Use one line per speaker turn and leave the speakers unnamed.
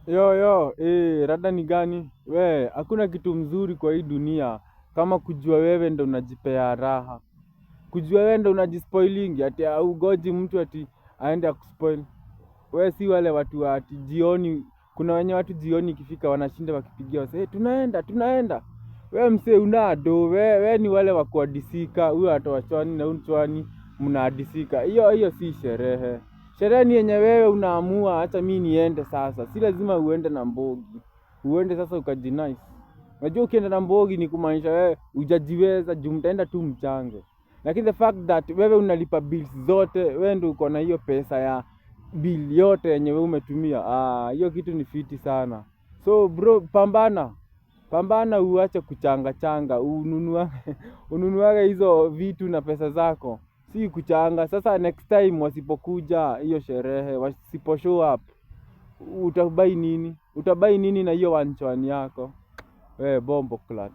Yo yo, rada ni gani? We, hakuna kitu mzuri kwa hii dunia kama kujua wewe ndo unajipea raha. Kujua wewe ndo unajispoilingi ati haugoji mtu ati aende akuspoil. We si wale watu wa ati jioni, kuna wenye watu jioni ikifika wanashinda wakipigia wase, hey, tunaenda, tunaenda. We msee unado, we ni wale wa kuadisika, huyo atoa chwani na huyu chwani mnaadisika. Hiyo hiyo si sherehe. Sherehe ni yenye wewe unaamua acha mi niende sasa. Si lazima uende na mbogi. Uende sasa ukajinice. Unajua ukienda na mbogi ni kumaanisha wewe hujajiweza juu mtaenda tu mchange. Lakini the fact that wewe unalipa bills zote, wewe ndio uko na hiyo pesa ya bill yote yenye wewe umetumia. Ah, hiyo kitu ni fiti sana. So bro, pambana. Pambana uache kuchanga changa, ununua ununuage hizo vitu na pesa zako. Si kuchanga. Sasa next time wasipokuja hiyo sherehe, wasipo show up, utabuy nini? Utabuy nini na hiyo wanchwani yako? We bomboclaat.